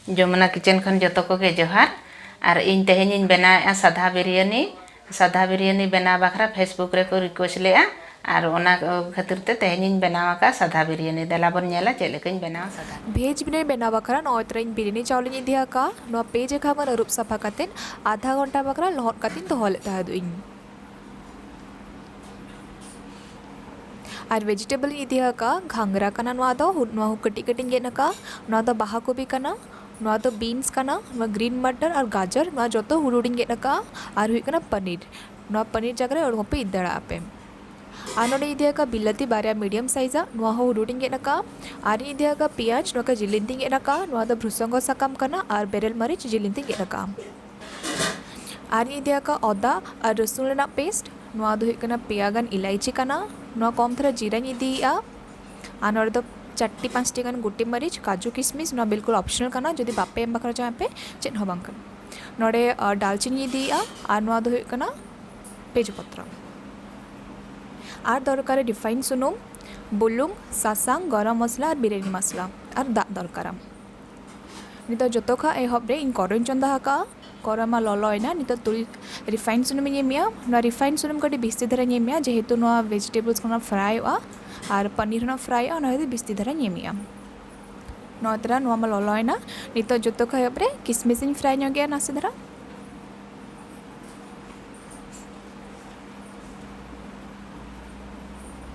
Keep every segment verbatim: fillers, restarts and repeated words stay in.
Jamuna kitchen ᱠᱷᱚᱱ ᱡᱚᱛᱚ ᱠᱚᱜᱮ ᱡᱚᱦᱟᱨ᱾ ᱟᱨ ᱤᱧ ᱛᱮᱦᱮᱧᱤᱧ ᱵᱮᱱᱟᱣᱮᱫᱼᱟ ᱥᱟᱫᱷᱟ ᱵᱤᱨᱭᱟᱱᱤ᱾ ᱥᱟᱫᱷᱟ ᱵᱤᱨᱭᱟᱱᱤ ᱵᱮᱱᱟᱣ ᱵᱟᱠᱷᱨᱟ Facebook ᱨᱮᱠᱚ request ᱞᱮᱫᱼᱟ, ᱟᱨ ᱚᱱᱟ ᱠᱷᱟᱹᱛᱤᱨ ᱛᱮ ᱛᱮᱦᱮᱧᱤᱧ ᱵᱮᱱᱟᱣ ᱟᱠᱟᱫᱼᱟ ᱥᱟᱫᱷᱟ ᱵᱤᱨᱭᱟᱱᱤ᱾ ᱫᱮᱞᱟ ᱵᱚᱱ ᱧᱮᱞᱟ ᱪᱮᱫ ᱞᱮᱠᱟᱧ ᱵᱮᱱᱟᱣᱟ ᱥᱟᱫᱷᱟ᱾ ᱵᱷᱮᱡᱽ ᱵᱤᱨᱭᱟᱱᱤ ᱵᱮᱱᱟᱣ ᱵᱟᱠᱷᱨᱟ ᱱᱚᱜᱼᱚᱭ ᱛᱚᱨᱟ ᱤᱧ ᱵᱤᱨᱭᱟᱱᱤ ᱪᱟᱣᱞᱮᱧ ᱤᱫᱤ ᱟᱠᱟᱫᱼᱟ᱾ ᱱᱚᱣᱟ ᱯᱮ ᱡᱟᱭᱜᱟ ᱜᱟᱱ ᱟᱹᱨᱩᱵ ᱥᱟᱯᱷᱟ ᱠᱟᱛᱮᱫ ᱟᱫᱷᱟ ᱜᱷᱚᱱᱴᱟ ᱵᱟᱠᱷᱨᱟ ᱞᱚᱦᱚᱫ ᱠᱟᱛᱮᱧ ᱫᱚᱦᱚ ᱞᱮᱫ ᱛᱟᱦᱮᱸᱫ ᱤᱧ᱾ ᱟᱨ vegetable ᱤᱧ ᱤᱫᱤ ᱟᱠᱟᱫᱼᱟ, ᱜᱷᱟᱸᱜᱽᱨᱟ ᱠᱟᱱᱟ ᱱᱚᱣᱟ ᱫᱚ, ᱦᱩ-, ᱱᱚᱣᱟ ᱦᱚᱸ ᱠᱟᱹᱴᱤᱡ ᱠᱟᱹᱴᱤᱡ ᱤᱧ ᱜᱮᱫ ᱟᱠᱟᱫᱼᱟ᱾ ᱱᱚᱣᱟ ᱫᱚ ᱵᱟᱦᱟ ᱠᱚᱵᱤ ᱠᱟᱱᱟ, ᱱᱚᱣᱟ ᱫᱚ beans ᱠᱟᱱᱟ, ᱱᱚᱣᱟ green matter ᱟᱨ ᱜᱟᱡᱚᱨ, ᱱᱚᱣᱟ ᱡᱚᱛᱚ ᱦᱩᱰᱩ ᱦᱩᱰᱤᱧ ᱜᱮᱫ ᱟᱠᱟᱫᱼᱟ᱾ ᱟᱨ ᱦᱩᱭᱩᱜ ᱠᱟᱱᱟ ᱯᱟᱱᱤᱨ, ᱱᱚᱣᱟ ᱯᱟᱱᱤᱨ ᱡᱟᱭᱜᱟ ᱨᱮ ᱟᱹᱞᱩ ᱦᱚᱸᱯᱮ ᱤᱫᱤ ᱫᱟᱲᱮᱭᱟᱜᱼᱟ ᱯᱮ᱾ ᱟᱨ ᱱᱚᱰᱮ ᱤᱫᱤ ᱟᱠᱟᱫᱼᱟ ᱵᱤᱞᱟᱹᱛᱤ ᱵᱟᱨᱭᱟ medium size ᱟᱜ, ᱱᱚᱣᱟ ᱦᱚᱸ ᱦᱩᱰᱩ ᱦᱩᱰᱤᱧ ᱜᱮᱫ ᱟᱠᱟᱫᱼᱟ᱾ ᱟᱨ ᱤᱧ ᱤᱫᱤ ᱟᱠᱟᱫᱼᱟ ᱯᱮᱸᱭᱟᱡᱽ, ᱱᱚᱣᱟ ᱠᱚ ᱡᱤᱞᱤᱧ ᱛᱤᱧ ᱜᱮᱫ ᱟᱠᱟᱫᱼᱟ᱾ ᱱᱚᱣᱟ ᱫᱚ ᱵᱷᱨᱩᱥᱚᱝᱜᱚ ᱥᱟᱠᱟᱢ ᱠᱟᱱᱟ ᱟᱨ ᱵᱮᱨᱮᱞ ᱢᱟᱹᱨᱤᱪ ᱡᱤᱞᱤᱧ ᱛᱤᱧ ᱜᱮᱫ ᱟᱠᱟᱫᱼᱟ᱾ ᱟᱨ ᱤᱧ ᱤᱫᱤ ᱟᱠᱟᱫᱼᱟ ᱟᱫᱟ ᱟᱨ ᱨᱟᱹᱥᱩᱱ ᱨᱮᱱᱟᱜ paste᱾ ᱱᱚᱣᱟ ᱫᱚ ᱦᱩᱭᱩᱜ ᱠᱟᱱᱟ ᱯᱮᱭᱟ ᱜᱟᱱ ᱤᱞᱟᱭᱪᱤ ᱠᱟᱱᱟ᱾ ᱱᱚᱣᱟ ᱠᱚᱢ ᱫᱷᱟᱨᱟ ᱡᱤᱨᱟᱹᱧ ᱤᱫᱤᱭᱮᱫᱼᱟ᱾ ᱟᱨ ᱱᱚᱰᱮ ᱫᱚ ᱪᱟᱨᱴᱤ ᱯᱟᱸᱪᱴᱤ ᱜᱟᱱ ᱜᱩᱴᱤ ᱢᱟᱹᱨᱤᱪ, ᱠᱟᱡᱩ ᱠᱤᱥᱢᱤᱥ, ᱱᱚᱣᱟ ᱵᱤᱞᱠᱩᱞ optional ᱠᱟᱱᱟ, ᱡᱩᱫᱤ ᱵᱟᱯᱮ ᱮᱢ ᱵᱟᱠᱷᱨᱟ ᱪᱟᱦᱮᱸ ᱯᱮ, ᱪᱮᱫ ᱦᱚᱸ ᱵᱟᱝ ᱠᱟᱱᱟ᱾ ᱱᱚᱰᱮ, ᱟᱨ, ᱫᱟᱞᱪᱤᱱᱤ ᱤᱫᱤᱭᱮᱫᱼᱟ᱾ ᱟᱨ ᱱᱚᱣᱟ ᱫᱚ ᱦᱩᱭᱩᱜ ᱠᱟᱱᱟ ᱛᱮᱡᱽ ᱯᱚᱛᱨᱚ᱾ ᱟᱨ ᱫᱚᱨᱠᱟᱨ refined ᱥᱩᱱᱩᱢ, ᱵᱩᱞᱩᱝ, ᱥᱟᱥᱟᱝ, ᱜᱚᱨᱚᱢ ᱢᱚᱥᱞᱟ ᱟᱨ ᱵᱤᱨᱭᱟᱱᱤ ᱢᱚᱥᱞᱟ ᱟᱨ ᱫᱟᱜ ᱫᱚᱨᱠᱟᱨᱟ᱾ ᱱᱤᱛᱚᱜ ᱡᱚᱛᱚ ᱠᱷᱚᱱ ᱮᱦᱚᱵ ᱨᱮ ᱤᱧ ᱠᱚᱲᱟᱭ ᱪᱚᱸᱫᱟ ᱟᱠᱟᱫᱼᱟ᱾ ᱠᱚᱲᱟᱭ ᱢᱟ ᱞᱚᱞᱚᱭᱮᱱᱟ, ᱱᱤᱛᱚᱜ ᱛᱩᱞ-, refined ᱥᱩᱱᱩᱢᱤᱧ ᱮᱢᱮᱜᱼᱟ᱾ ᱱᱚᱣᱟ refined ᱥᱩᱱᱩᱢ ᱠᱟᱹᱴᱤᱡ ᱵᱤᱥᱛᱤ ᱫᱷᱟᱨᱟᱧ ᱮᱢᱮᱜᱼᱟ, ᱡᱮᱦᱮᱛᱩ ᱱᱚᱣᱟ vegetables ᱠᱚ ᱚᱱᱟ fryᱚᱜᱼᱟ ᱟᱨ ᱯᱟᱱᱤᱨ ᱦᱚᱸ ᱚᱱᱟ fryᱚᱜᱼᱟ, ᱚᱱᱟ ᱠᱷᱟᱹᱛᱤᱨ ᱵᱤᱥᱛᱤ ᱫᱷᱟᱨᱟᱧ ᱮᱢᱮᱜᱼᱟ᱾ ᱱᱚᱣᱟ ᱛᱚᱨᱟ ᱱᱚᱣᱟ ᱢᱟ ᱞᱚᱞᱚᱭᱮᱱᱟ, ᱱᱤᱛᱚᱜ ᱡᱚᱛᱚ ᱠᱷᱚᱱ ᱮᱦᱚᱵ ᱨᱮ ᱠᱤᱥᱢᱤᱥᱤᱧ fry ᱧᱚᱜᱮᱜᱼᱟ ᱱᱟᱥᱮ ᱫᱷᱟᱨᱟ᱾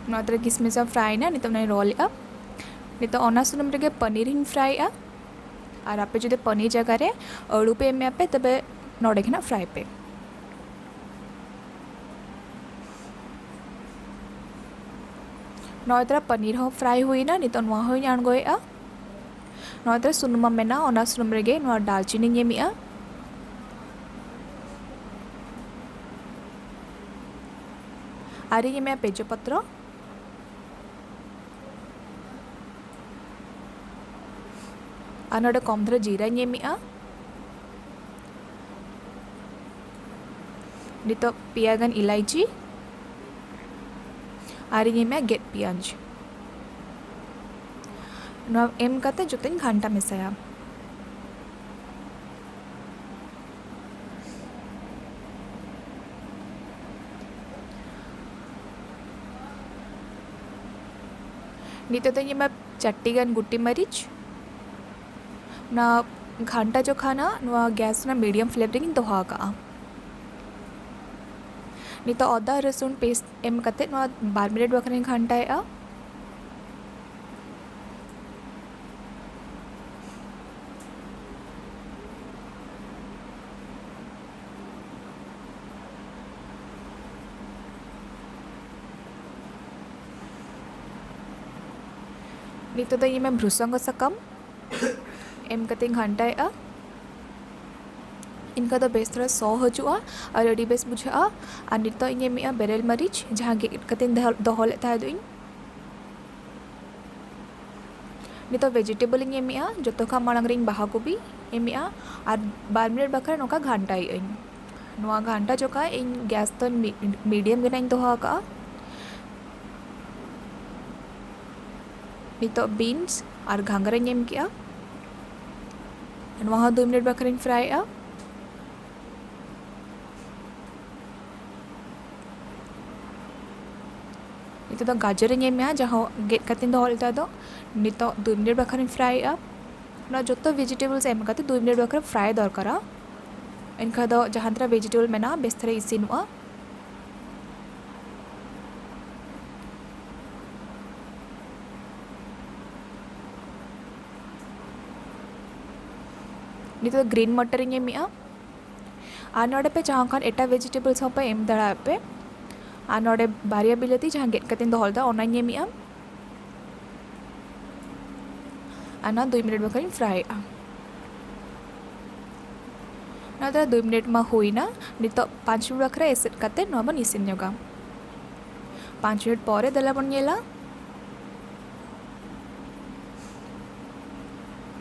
ᱱᱚᱣᱟ ᱛᱚᱨᱟ ᱠᱤᱥᱢᱤᱥ ᱦᱚᱸ fryᱮᱱᱟ, ᱱᱤᱛᱚᱜ ᱚᱱᱟᱧ rollᱮᱜᱼᱟ᱾ ᱱᱤᱛᱚᱜ ᱚᱱᱟ ᱥᱩᱱᱩᱢ ᱨᱮᱜᱮ ᱯᱟᱱᱤᱨᱤᱧ fryᱮᱜᱼᱟ᱾ ᱟᱨ ᱟᱯᱮ ᱡᱩᱫᱤ ᱯᱟᱱᱤᱨ ᱡᱟᱭᱜᱟ ᱨᱮ ᱟᱹᱲᱩ ᱯᱮ ᱮᱢᱮᱜᱼᱟ ᱯᱮ, ᱛᱚᱵᱮ ᱱᱚᱰᱮ ᱜᱮ ᱱᱟᱜ fry ᱯᱮ᱾ ᱱᱚᱜᱼᱚᱭ ᱛᱚᱨᱟ ᱯᱟᱱᱤᱨ ᱦᱚᱸ fry ᱦᱩᱭᱱᱟ, ᱱᱤᱛᱚᱜ ᱱᱚᱣᱟ ᱦᱚᱸᱧ ᱟᱬᱜᱚᱭᱮᱜᱼᱟ᱾ ᱱᱚᱣᱟ ᱛᱚᱨᱟ ᱥᱩᱱᱩᱢ ᱢᱟ ᱢᱮᱱᱟᱜ, ᱚᱱᱟ ᱥᱩᱱᱩᱢ ᱨᱮᱜᱮ ᱱᱚᱣᱟ ᱫᱟᱞᱪᱤᱱᱤᱧ ᱮᱢᱮᱜᱼᱟ᱾ ᱟᱨᱤᱧ ᱮᱢᱮᱜᱼᱟ ᱛᱮᱡᱽ ᱯᱚᱛᱨᱚ᱾ ᱟᱨ ᱱᱚᱰᱮ ᱠᱚᱢ ᱫᱷᱟᱨᱟ ᱡᱤᱨᱟᱹᱧ ᱮᱢᱮᱜᱼᱟ᱾ ᱱᱤᱛᱚᱜ ᱯᱮᱭᱟ ᱜᱟᱱ ᱤᱞᱟᱭᱪᱤ ᱟᱨᱤᱧ ᱮᱢᱮᱜᱼᱟ ᱜᱮᱫ ᱯᱮᱸᱭᱟᱡᱽ᱾ ᱱᱚᱣᱟ ᱮᱢ ᱠᱟᱛᱮ ᱡᱚᱛᱚᱧ ᱜᱷᱟᱱᱴᱟ ᱢᱮᱥᱟᱭᱟ᱾ ᱱᱤᱛᱚᱜ ᱫᱚᱧ ᱮᱢᱟ ᱪᱟᱨᱴᱤ ᱜᱟᱱ ᱜᱩᱴᱤ ᱢᱟᱹᱨᱤᱪ᱾ ᱚᱱᱟ ᱜᱷᱟᱱᱴᱟ ᱡᱚᱠᱷᱟ ᱱᱟᱜ ᱱᱚᱣᱟ gas ᱨᱮᱱᱟᱜ medium flame ᱨᱮᱜᱤᱧ ᱫᱚᱦᱚ ᱟᱠᱟᱜᱼᱟ᱾ ᱱᱤᱛᱚᱜ ᱟᱫᱟ ᱨᱟᱹᱥᱩᱱ paste ᱮᱢ ᱠᱟᱛᱮ ᱱᱚᱣᱟ ᱵᱟᱨ ᱢᱤᱱᱤᱴ ᱵᱟᱠᱷᱨᱟᱧ ᱜᱷᱟᱱᱴᱟᱭᱮᱜᱼᱟ᱾ ᱱᱤᱛᱚᱜ ᱫᱚ ᱤᱧ ᱮᱢᱟ ᱵᱷᱨᱩᱥᱚᱝᱜᱚ ᱥᱟᱠᱟᱢ ᱮᱢ ᱠᱟᱛᱮᱧ ᱜᱷᱟᱱᱴᱟᱭᱮᱜᱼᱟ᱾ ᱤᱱᱠᱟ ᱫᱚ ᱵᱮᱥ ᱫᱷᱟᱨᱟ ᱥᱚ ᱦᱤᱡᱩᱜᱼᱟ ᱟᱨ ᱟᱹᱰᱤ ᱵᱮᱥ ᱵᱩᱡᱷᱟᱹᱜᱼᱟ᱾ ᱟᱨ ᱱᱤᱛᱚᱜ ᱤᱧ ᱮᱢᱮᱜᱼᱟ ᱵᱮᱨᱮᱞ ᱢᱟᱹᱨᱤᱪ, ᱡᱟᱦᱟᱸ ᱜᱮᱫ ᱠᱟᱛᱮᱧ ᱫᱚᱦᱚ, ᱫᱚᱦᱚ ᱞᱮᱫ ᱛᱟᱦᱮᱸ ᱫᱚ ᱤᱧ᱾ ᱱᱤᱛᱚᱜ vegetable ᱤᱧ ᱮᱢᱮᱜᱼᱟ, ᱡᱚᱛᱚ ᱠᱷᱚᱱ ᱢᱟᱲᱟᱝ ᱨᱤᱧ ᱵᱟᱦᱟ ᱠᱚᱵᱤ ᱮᱢᱮᱜᱼᱟ ᱟᱨ ᱵᱟᱨ ᱢᱤᱱᱤᱴ ᱵᱟᱠᱷᱨᱟ ᱱᱚᱝᱠᱟ ᱜᱷᱟᱱᱴᱟᱭᱮᱜ ᱟᱹᱧ᱾ ᱱᱚᱣᱟ ᱜᱷᱟᱱᱴᱟ ᱡᱚᱠᱷᱟᱡ ᱤᱧ gas ᱫᱚ ᱢᱤ-, medium ᱜᱮ ᱱᱟᱜ ᱤᱧ ᱫᱚᱦᱚ ᱟᱠᱟᱜᱼᱟ᱾ ᱱᱤᱛᱚᱜ beans ᱟᱨ ᱜᱷᱟᱸᱜᱽᱨᱟᱧ ᱮᱢ ᱠᱮᱜᱼᱟ᱾ ᱱᱚᱣᱟ ᱦᱚᱸ ᱫᱩ ᱢᱤᱱᱤᱴ ᱵᱟᱠᱷᱨᱟᱧ ᱯᱷᱨᱟᱭᱮᱜᱼᱟ᱾ ᱱᱤᱛᱚᱜ ᱫᱚ ᱜᱟᱡᱚᱨᱤᱧ ᱮᱢᱮᱜᱼᱟ, ᱡᱟᱦᱟᱸ ᱜᱮᱫ ᱠᱟᱛᱮᱧ ᱫᱚᱦᱚ ᱞᱮᱫᱟ ᱫᱚ᱾ ᱱᱤᱛᱚᱜ ᱫᱩ ᱢᱤᱱᱤᱴ ᱵᱟᱠᱷᱨᱟᱧ ᱯᱷᱨᱟᱭᱮᱜᱼᱟ᱾ ᱱᱚᱣᱟ ᱡᱚᱛᱚ vegetables ᱮᱢ ᱠᱟᱛᱮ ᱫᱩ ᱢᱤᱱᱤᱴ ᱵᱟᱠᱷᱨᱟ ᱯᱷᱨᱟᱭ ᱫᱚᱨᱠᱟᱨᱟ᱾ ᱮᱱᱠᱷᱟᱱ ᱫᱚ ᱡᱟᱦᱟᱸ ᱛᱤᱱᱟᱹᱜ vegetable ᱢᱮᱱᱟᱜᱼᱟ, ᱵᱮᱥ ᱫᱷᱟᱨᱟ ᱤᱥᱤᱱᱚᱜᱼᱟ᱾ ᱱᱤᱛᱚᱜ ᱫᱚ green ᱢᱟᱴᱚᱨᱤᱧ ᱮᱢᱮᱜᱼᱟ᱾ ᱟᱨ ᱱᱚᱰᱮ ᱯᱮ ᱪᱟᱦᱟᱣ ᱠᱷᱟᱱ ᱮᱴᱟᱜ vegetables ᱦᱚᱸᱯᱮ ᱮᱢ ᱫᱟᱲᱮᱭᱟᱜᱼᱟ ᱯᱮ᱾ ᱟᱨ ᱱᱚᱰᱮ ᱵᱟᱨᱭᱟ ᱵᱤᱞᱟᱹᱛᱤ ᱡᱟᱦᱟᱸ ᱜᱮᱫ ᱠᱟᱛᱮᱧ ᱫᱚᱦᱚ ᱞᱮᱫᱟ, ᱚᱱᱟᱧ ᱮᱢᱮᱜᱼᱟ᱾ ᱟᱨ ᱱᱚᱣᱟ ᱫᱩᱭ ᱢᱤᱱᱤᱴ ᱵᱟᱠᱷᱨᱟᱧ ᱯᱷᱨᱟᱭᱮᱜᱼᱟ᱾ ᱱᱚᱣᱟ ᱫᱚ ᱫᱩᱭ ᱢᱤᱱᱤᱴ ᱢᱟ ᱦᱩᱭᱱᱟ᱾ ᱱᱤᱛᱚᱜ ᱯᱟᱸᱪ ᱢᱤᱱᱤᱴ ᱵᱟᱠᱷᱨᱟ ᱮᱥᱮᱫ ᱠᱟᱛᱮ ᱱᱚᱣᱟ ᱵᱚᱱ ᱤᱥᱤᱱ ᱧᱚᱜᱟ᱾ ᱯᱟᱸᱪ ᱢᱤᱱᱤᱴ ᱯᱚᱨᱮ ᱫᱮᱞᱟ ᱵᱚᱱ ᱧᱮᱞᱟ᱾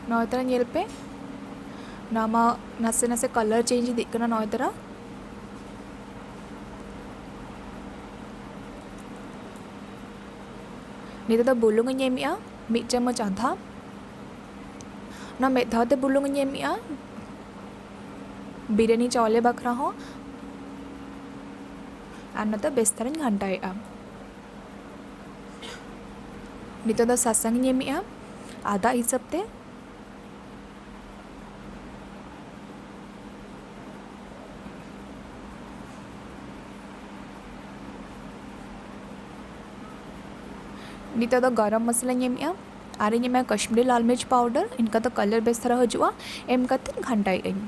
ᱱᱚᱜᱼᱚᱭ ᱛᱟᱨᱟ ᱧᱮᱞ ᱯᱮ, ᱱᱚᱣᱟ ᱢᱟ ᱱᱟᱥᱮ ᱱᱟᱥᱮ colour change ᱤᱫᱤᱜ ᱠᱟᱱᱟ᱾ ᱱᱚᱜᱼᱚᱭ ᱛᱟᱨᱟ ᱱᱤᱛᱚᱜ ᱫᱚ ᱵᱩᱞᱩᱝ ᱤᱧ ᱮᱢᱮᱜᱼᱟ ᱢᱤᱫ ᱪᱟᱢᱚᱪ ᱟᱫᱷᱟ᱾ ᱚᱱᱟ ᱢᱤᱫ ᱫᱷᱟᱣ ᱛᱮ ᱵᱩᱞᱩᱝ ᱤᱧ ᱮᱢᱮᱜᱼᱟ ᱵᱤᱨᱭᱟᱱᱤ ᱪᱟᱣᱞᱮ ᱵᱟᱠᱷᱨᱟ ᱦᱚᱸ᱾ ᱟᱨ ᱱᱚᱛᱮ ᱵᱮᱥ ᱫᱷᱟᱨᱟᱧ ᱜᱷᱟᱱᱴᱟᱭᱮᱜᱼᱟ᱾ ᱱᱤᱛᱚᱜ ᱫᱚ ᱥᱟᱥᱟᱝ ᱤᱧ ᱮᱢᱮᱜᱼᱟ ᱟᱫᱟ ᱦᱤᱥᱟᱹᱵ ᱛᱮ᱾ ᱱᱤᱛᱚᱜ ᱫᱚ ᱜᱚᱨᱚᱢ ᱢᱚᱥᱞᱟᱧ ᱮᱢᱮᱜᱼᱟ ᱟᱨ ᱤᱧ ᱮᱢᱟ ᱠᱟᱥᱢᱤᱨᱤ ᱞᱟᱞ ᱢᱤᱨᱪ ᱯᱟᱣᱰᱟᱨ, ᱮᱱᱠᱷᱟᱱ ᱫᱚ ᱠᱟᱞᱟᱨ ᱵᱮᱥ ᱫᱷᱟᱨᱟ ᱦᱤᱡᱩᱜᱼᱟ᱾ ᱮᱢ ᱠᱟᱛᱮ ᱜᱷᱟᱱᱴᱟᱭᱮᱫ ᱟᱹᱧ᱾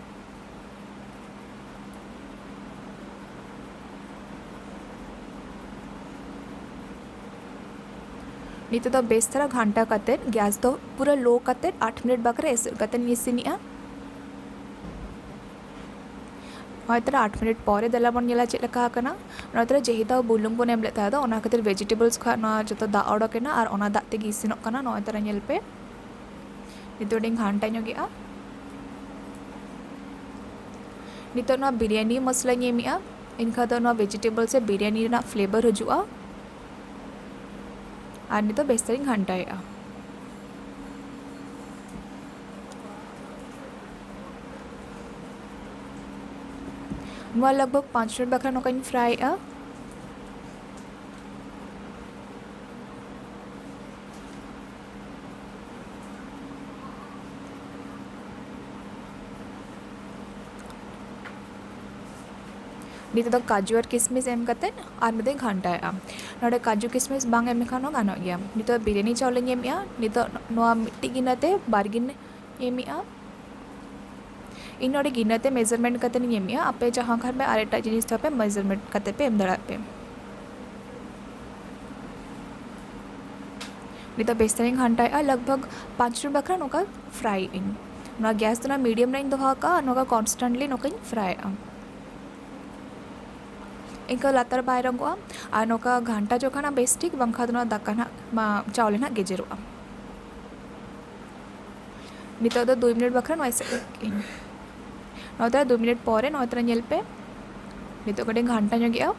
ᱱᱤᱛᱚᱜ ᱫᱚ ᱵᱮᱥ ᱫᱷᱟᱨᱟ ᱜᱷᱟᱱᱴᱟ ᱠᱟᱛᱮ, ᱜᱮᱥ ᱫᱚ ᱯᱩᱨᱟᱹ ᱞᱳ ᱠᱟᱛᱮ ᱟᱴ ᱢᱤᱱᱤᱴ ᱵᱟᱠᱷᱨᱟ ᱮᱥᱮᱫ ᱠᱟᱛᱮ ᱤᱧ ᱤᱥᱤᱱᱮᱜᱼᱟ᱾ ᱱᱚᱜᱼᱚᱭ ᱛᱟᱦᱞᱮ ᱟᱴ ᱢᱤᱱᱤᱴ ᱯᱚᱨᱮ ᱫᱮᱞᱟ ᱵᱚᱱ ᱧᱮᱞᱟ ᱪᱮᱫ ᱞᱮᱠᱟ ᱟᱠᱟᱱᱟ᱾ ᱱᱚᱜᱼᱚᱭ ᱛᱟᱦᱞᱮ ᱡᱮᱦᱮᱛᱩ ᱵᱩᱞᱩᱝ ᱵᱚᱱ ᱮᱢ ᱞᱮᱫ ᱛᱟᱦᱮᱸ ᱫᱚ, ᱚᱱᱟ ᱠᱷᱟᱹᱛᱤᱨ ᱵᱷᱮᱡᱤᱴᱮᱵᱚᱞᱥ ᱠᱷᱚᱱ ᱱᱚᱣᱟ ᱡᱚᱛᱚ ᱫᱟᱜ ᱚᱰᱚᱠ ᱮᱱᱟ ᱟᱨ ᱚᱱᱟ ᱫᱟᱜ ᱛᱮᱜᱮ ᱤᱥᱤᱱᱚᱜ ᱠᱟᱱᱟ᱾ ᱱᱚᱜᱼᱚᱭ ᱛᱟᱦᱞᱮ ᱧᱮᱞ ᱯᱮ, ᱱᱤᱛᱚᱜ ᱟᱹᱰᱤᱧ ᱜᱷᱟᱱᱴᱟ ᱧᱚᱜᱮᱜᱼᱟ᱾ ᱱᱤᱛᱚᱜ ᱱᱚᱣᱟ ᱵᱤᱨᱭᱟᱱᱤ ᱢᱚᱥᱞᱟᱧ ᱮᱢᱮᱜᱼᱟ, ᱮᱱᱠᱷᱟᱱ ᱫᱚ ᱱᱚᱣᱟ ᱵᱷᱮᱡᱤᱴᱮᱵᱚᱞ ᱥᱮ ᱵᱤᱨᱭᱟᱱᱤ ᱨᱮᱱᱟᱜ ᱯᱷᱞᱮᱵᱟᱨ ᱦᱤᱡᱩᱜᱼᱟ᱾ ᱟᱨ ᱱᱤᱛᱚᱜ ᱵᱮᱥ ᱛᱮᱧ ᱜᱷᱟᱱᱴᱟᱭᱮᱜᱼᱟ᱾ ᱱᱚᱣᱟ ᱞᱟᱜᱽ ᱵᱷᱟᱜᱽ ᱯᱟᱸᱪ ᱢᱤᱱᱤᱴ ᱵᱟᱠᱷᱨᱟ ᱱᱚᱝᱠᱟᱧ ᱯᱷᱨᱟᱭᱮᱜᱼᱟ᱾ ᱱᱤᱛᱚᱜ ᱫᱚ ᱠᱟᱡᱩ ᱟᱨ ᱠᱤᱥᱢᱤᱥ ᱮᱢ ᱠᱟᱛᱮ ᱟᱨ ᱢᱤᱫ ᱫᱷᱟᱣ ᱜᱷᱟᱱᱴᱟᱭᱮᱜᱼᱟ᱾ ᱱᱚᱰᱮ ᱠᱟᱡᱩ ᱠᱤᱥᱢᱤᱥ ᱵᱟᱝ ᱮᱢ ᱞᱮᱠᱷᱟᱱ ᱦᱚᱸ ᱜᱟᱱᱚᱜ ᱜᱮᱭᱟ᱾ ᱱᱤᱛᱚᱜ ᱵᱤᱨᱭᱟᱱᱤ ᱪᱟᱣᱞᱮᱧ ᱮᱢᱮᱜᱼᱟ᱾ ᱱᱤᱛᱚᱜ ᱱᱚᱣᱟ ᱢᱤᱫᱴᱤᱡ ᱜᱤᱱᱟᱹ ᱛᱮ ᱵᱟᱨ ᱜᱤᱱᱟᱹ ᱮᱢᱮᱜᱼᱟ᱾ ᱤᱧ ᱱᱚᱰᱮ ᱜᱤᱱᱟᱹ ᱛᱮ ᱢᱮᱡᱟᱨᱢᱮᱱᱴ ᱠᱟᱛᱮ ᱤᱧ ᱮᱢᱮᱜᱼᱟ᱾ ᱟᱯᱮ ᱡᱟᱦᱟᱸ ᱠᱷᱟᱱ ᱯᱮ ᱟᱨ ᱮᱴᱟᱜ ᱡᱤᱱᱤᱥ ᱛᱮᱦᱚᱸ ᱯᱮ ᱢᱮᱡᱟᱨᱢᱮᱱᱴ ᱠᱟᱛᱮ ᱯᱮ ᱮᱢ ᱫᱟᱲᱮᱭᱟᱜ ᱯᱮ᱾ ᱱᱤᱛᱚᱜ ᱵᱮᱥ ᱛᱮᱧ ᱜᱷᱟᱱᱴᱟᱭᱮᱜᱼᱟ, ᱞᱟᱜᱽ ᱵᱷᱟᱜᱽ ᱯᱟᱸᱪ ᱢᱤᱱᱤᱴ ᱵᱟᱠᱷᱨᱟ ᱱᱚᱝᱠᱟ ᱯᱷᱨᱟᱭ ᱤᱧ᱾ ᱱᱚᱣᱟ ᱜᱮᱥ ᱫᱚ ᱱᱚᱣᱟ ᱢᱤᱰᱤᱭᱟᱢ ᱨᱮᱧ ᱫᱚᱦᱚ ᱟᱠᱟᱫᱼᱟ, ᱱᱚᱝᱠᱟ ᱠᱚᱱᱥᱴᱮᱱᱴᱞᱤ ᱱᱚᱝᱠᱟᱧ ᱯᱷᱨᱟᱭᱮᱜᱼᱟ᱾ ᱤᱱᱠᱟᱹ ᱞᱟᱛᱟᱨ ᱵᱟᱭ ᱨᱚᱸᱜᱚᱜᱼᱟ᱾ ᱟᱨ ᱱᱚᱝᱠᱟ ᱜᱷᱟᱱᱴᱟ ᱡᱚᱠᱷᱚᱱ ᱦᱟᱸᱜ ᱵᱮᱥ ᱴᱷᱤᱠ, ᱵᱟᱝᱠᱷᱟᱱ ᱫᱚ ᱱᱚᱣᱟ ᱫᱟᱠᱟ ᱱᱟᱜ ᱢᱟ ᱪᱟᱣᱞᱮ ᱱᱟᱜ ᱜᱮᱡᱮᱨᱚᱜᱼᱟ᱾ ᱱᱤᱛᱚᱜ ᱫᱚ ᱫᱩᱭ ᱢᱤᱱᱤᱴ ᱵᱟᱠᱷᱨᱟ ᱱᱚᱣᱟ ᱮᱥᱮᱫ ᱠᱟᱜ ᱠᱟᱹᱧ᱾ ᱱᱚᱣᱟ ᱫᱚ ᱫᱩᱭ ᱢᱤᱱᱤᱴ ᱯᱚᱨᱮ ᱱᱚᱣᱟ ᱛᱚᱨᱟ ᱧᱮᱞ ᱯᱮ᱾ ᱱᱤᱛᱚᱜ ᱠᱟᱹᱴᱤᱡ ᱜᱷᱟᱱᱴᱟ ᱧᱚᱜᱮᱜᱼᱟ᱾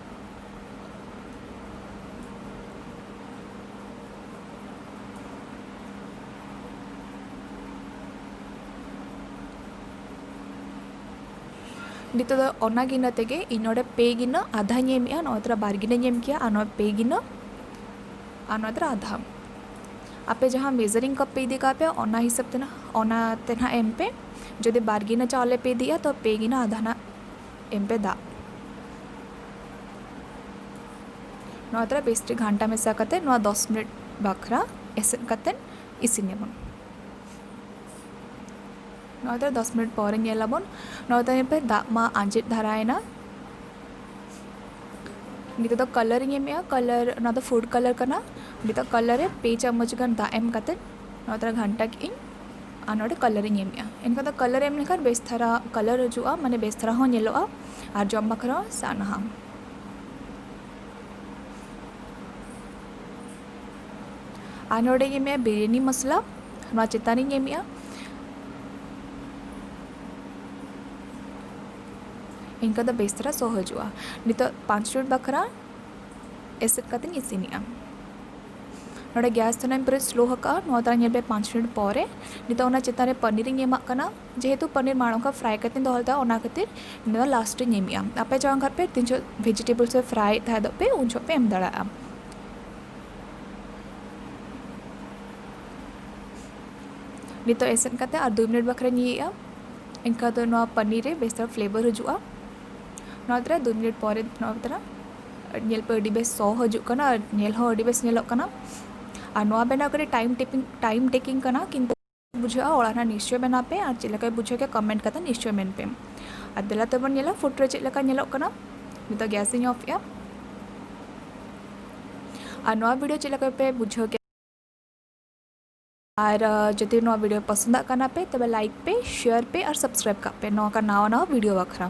ᱱᱤᱛᱚᱜ ᱫᱚ ᱚᱱᱟ ᱜᱤᱱᱟᱹ ᱛᱮᱜᱮ ᱤᱧ ᱱᱚᱰᱮ ᱯᱮ ᱜᱤᱱᱟᱹ ᱟᱫᱷᱟᱧ ᱮᱢᱮᱜᱼᱟ᱾ ᱱᱚᱣᱟ ᱛᱚᱨᱟ ᱵᱟᱨ ᱜᱤᱱᱟᱹᱧ ᱮᱢ ᱠᱮᱜᱼᱟ, ᱟᱨ ᱱᱚᱣᱟ ᱯᱮ ᱜᱤᱱᱟᱹ, ᱟᱨ ᱱᱚᱣᱟ ᱛᱚᱨᱟ ᱟᱫᱷᱟ᱾ ᱟᱯᱮ ᱡᱟᱦᱟᱸ ᱢᱮᱡᱟᱨᱤᱝ ᱠᱟᱯ ᱯᱮ ᱤᱫᱤ ᱠᱟᱜ ᱯᱮ, ᱚᱱᱟ ᱦᱤᱥᱟᱹᱵ ᱛᱮ ᱱᱟᱜ, ᱚᱱᱟ ᱛᱮ ᱱᱟᱜ ᱮᱢ ᱯᱮ᱾ ᱡᱩᱫᱤ ᱵᱟᱨ ᱜᱤᱱᱟᱹ ᱪᱟᱣᱞᱮ ᱯᱮ ᱤᱫᱤᱭᱟ, ᱛᱚ ᱯᱮ ᱜᱤᱱᱟᱹ ᱟᱫᱷᱟ ᱱᱟᱜ ᱮᱢ ᱯᱮ ᱫᱟᱜ᱾ ᱱᱚᱣᱟ ᱛᱟᱨᱟ ᱵᱮᱥ ᱴᱷᱤᱠ ᱜᱷᱟᱱᱴᱟ ᱢᱮᱥᱟ ᱠᱟᱛᱮ, ᱱᱚᱣᱟ ᱫᱚᱥ ᱢᱤᱱᱤᱴ ᱵᱟᱠᱷᱨᱟ ᱮᱥᱮᱫ ᱠᱟᱛᱮ ᱤᱥᱤᱱ ᱟᱵᱚᱱ᱾ ᱱᱚᱣᱟ ᱛᱟᱨᱟ ᱫᱚᱥ ᱢᱤᱱᱤᱴ ᱯᱚᱨᱮ ᱧᱮᱞ ᱟᱵᱚᱱ᱾ ᱱᱚᱣᱟ ᱛᱟᱭᱚᱢ ᱯᱮ ᱫᱟᱜ ᱢᱟ ᱟᱸᱡᱮᱫ ᱫᱷᱟᱨᱟᱭᱮᱱᱟ᱾ ᱱᱤᱛᱚᱜ ᱫᱚ ᱠᱟᱞᱟᱨ ᱤᱧ ᱮᱢᱮᱜᱼᱟ, ᱠᱟᱞᱟᱨ, ᱚᱱᱟ ᱫᱚ ᱯᱷᱩᱰ ᱠᱟᱞᱟᱨ ᱠᱟᱱᱟ᱾ ᱱᱤᱛᱚᱜ ᱠᱟᱞᱟᱨ ᱨᱮ ᱯᱮ ᱪᱟᱢᱚᱪ ᱜᱟᱱ ᱫᱟᱜ ᱮᱢ ᱠᱟᱛᱮ ᱱᱚᱣᱟ ᱛᱟᱨᱟ ᱜᱷᱟᱱᱴᱟ ᱠᱮᱜ ᱟᱹᱧ᱾ ᱟᱨ ᱱᱚᱰᱮ ᱠᱟᱞᱟᱨ ᱤᱧ ᱮᱢᱮᱜᱼᱟ᱾ ᱮᱱᱠᱷᱟᱱ ᱫᱚ ᱠᱟᱞᱟᱨ ᱮᱢ ᱞᱮᱠᱷᱟᱱ ᱵᱮᱥ ᱫᱷᱟᱨᱟ ᱠᱟᱞᱟᱨ ᱦᱤᱡᱩᱜᱼᱟ, ᱢᱟᱱᱮ ᱵᱮᱥ ᱫᱷᱟᱨᱟ ᱦᱚᱸ ᱧᱮᱞᱚᱜᱼᱟ ᱟᱨ ᱡᱚᱢ ᱵᱟᱠᱷᱨᱟ ᱦᱚᱸ ᱥᱟᱱᱟᱣᱟ᱾ ᱟᱨ ᱱᱚᱰᱮᱧ ᱮᱢᱮᱜᱼᱟ ᱵᱤᱨᱭᱟᱱᱤ ᱢᱚᱥᱞᱟ, ᱱᱚᱣᱟ ᱪᱮᱛᱟᱱ ᱨᱤᱧ ᱮᱢᱮᱜᱼᱟ᱾ ᱮᱱᱠᱷᱟᱱ ᱫᱚ ᱵᱮᱥ ᱫᱷᱟᱨᱟ ᱥᱚ ᱦᱤᱡᱩᱜᱼᱟ᱾ ᱱᱤᱛᱚᱜ ᱯᱟᱸᱪ ᱢᱤᱱᱤᱴ ᱵᱟᱠᱷᱨᱟ ᱮᱥᱮᱫ ᱠᱟᱛᱮᱧ ᱤᱥᱤᱱᱮᱜᱼᱟ᱾ ᱱᱚᱰᱮ ᱜᱮᱥ ᱫᱚ ᱱᱟᱜ ᱯᱩᱨᱟᱹ ᱥᱞᱳ ᱟᱠᱟᱫᱼᱟ᱾ ᱱᱚᱣᱟ ᱛᱟᱨᱟ ᱧᱮᱞ ᱯᱮ ᱯᱟᱸᱪ ᱢᱤᱱᱤᱴ ᱯᱚᱨᱮ᱾ ᱱᱤᱛᱚᱜ ᱚᱱᱟ ᱪᱮᱛᱟᱱ ᱨᱮ ᱯᱟᱱᱤᱨ ᱤᱧ ᱮᱢᱟᱜ ᱠᱟᱱᱟ᱾ ᱡᱮᱦᱮᱛᱩ ᱯᱟᱱᱤᱨ ᱢᱟᱲᱟᱝ ᱠᱷᱚᱱ ᱯᱷᱨᱟᱭ ᱠᱟᱛᱮᱧ ᱫᱚᱦᱚ ᱞᱮᱫᱟ, ᱚᱱᱟ ᱠᱷᱟᱹᱛᱤᱨ ᱱᱚᱣᱟ ᱞᱟᱥᱴ ᱨᱤᱧ ᱮᱢᱮᱜᱼᱟ᱾ ᱟᱯᱮ ᱡᱟᱦᱟᱸ ᱜᱷᱟᱴ ᱯᱮ ᱛᱤᱱ ᱡᱚᱦᱚᱜ ᱵᱷᱮᱡᱤᱴᱮᱵᱚᱞᱥ ᱯᱮ ᱯᱷᱨᱟᱭ ᱛᱟᱦᱮᱸ ᱫᱚ ᱯᱮ, ᱩᱱ ᱡᱚᱦᱚᱜ ᱯᱮ ᱮᱢ ᱫᱟᱲᱮᱭᱟᱜᱼᱟ᱾ ᱱᱤᱛᱚᱜ ᱮᱥᱮᱫ ᱠᱟᱛᱮ ᱟᱨ ᱫᱩᱭ ᱢᱤᱱᱤᱴ ᱵᱟᱠᱷᱨᱟᱧ ᱤᱭᱟᱹᱭᱮᱜᱼᱟ᱾ ᱮᱱᱠᱷᱟᱱ ᱫᱚ ᱱᱚᱣᱟ ᱯᱟᱱᱤᱨ ᱨᱮ ᱵᱮᱥ ᱫᱷᱟᱨᱟ ᱯᱷᱞᱮᱵᱟᱨ ᱦᱤᱡᱩᱜᱼᱟ᱾ ᱱᱚᱣᱟ ᱛᱟᱨᱟ ᱫᱩᱭ ᱢᱤᱱᱤᱴ ᱯᱚᱨᱮ ᱱᱚᱣᱟ ᱛᱟᱨᱟ ᱧᱮᱞ ᱯᱮ ᱟᱹᱰᱤ ᱵᱮᱥ ᱥᱚ ᱦᱤᱡᱩᱜ ᱠᱟᱱᱟ ᱟᱨ ᱧᱮᱞ ᱦᱚᱸ ᱟᱹᱰᱤ ᱵᱮᱥ ᱧᱮᱞᱚᱜ ᱠᱟᱱᱟ᱾ ᱟᱨ ᱱᱚᱣᱟ ᱵᱮᱱᱟᱣ ᱠᱟᱹᱴᱤᱡ ᱴᱟᱭᱤᱢ ᱴᱮᱯᱤᱝ, ᱴᱟᱭᱤᱢ ᱴᱮᱠᱤᱝ ᱠᱟᱱᱟ, ᱠᱤᱱᱛᱩ ᱵᱩᱡᱷᱟᱹᱜᱼᱟ, ᱚᱲᱟᱜ ᱨᱮᱱᱟᱜ ᱱᱤᱥᱪᱚᱭ ᱵᱮᱱᱟᱣ ᱯᱮ ᱟᱨ ᱪᱮᱫ ᱞᱮᱠᱟᱭ ᱵᱩᱡᱷᱟᱹᱣ ᱠᱮᱫ ᱠᱚᱢᱮᱱᱴ ᱠᱟᱛᱮ ᱱᱤᱥᱪᱚᱭ ᱢᱮᱱ ᱯᱮ᱾ ᱟᱨ ᱫᱮᱞᱟ ᱛᱮᱵᱚᱱ ᱧᱮᱞᱟ ᱯᱷᱩᱴ ᱨᱮ ᱪᱮᱫ ᱞᱮᱠᱟ ᱧᱮᱞᱚᱜ ᱠᱟᱱᱟ᱾ ᱱᱤᱛᱚᱜ ᱜᱮᱥ ᱤᱧ ᱚᱯᱷ ᱮᱜᱼᱟ᱾ ᱟᱨ ᱱᱚᱣᱟ ᱵᱷᱤᱰᱤᱭᱳ ᱪᱮᱫ ᱞᱮᱠᱟ ᱯᱮ ᱵᱩᱡᱷᱟᱹᱣ ᱠᱮᱫ? ᱟᱨ, ᱟᱨ ᱡᱩᱫᱤ ᱱᱚᱣᱟ ᱵᱷᱤᱰᱤᱭᱳ ᱯᱚᱥᱚᱸᱫᱟᱜ ᱠᱟᱱᱟ ᱯᱮ, ᱛᱚᱵᱮ ᱞᱟᱭᱤᱠ ᱯᱮ, ᱥᱮᱭᱟᱨ ᱯᱮ ᱟᱨ ᱥᱟᱵᱥᱠᱨᱟᱭᱤᱵ ᱠᱟᱜ ᱯᱮ ᱱᱚᱝᱠᱟ ᱱᱟᱣᱟ ᱱᱟᱣᱟ ᱵᱷᱤᱰᱤᱭᱳ ᱵᱟᱠᱷᱨᱟ᱾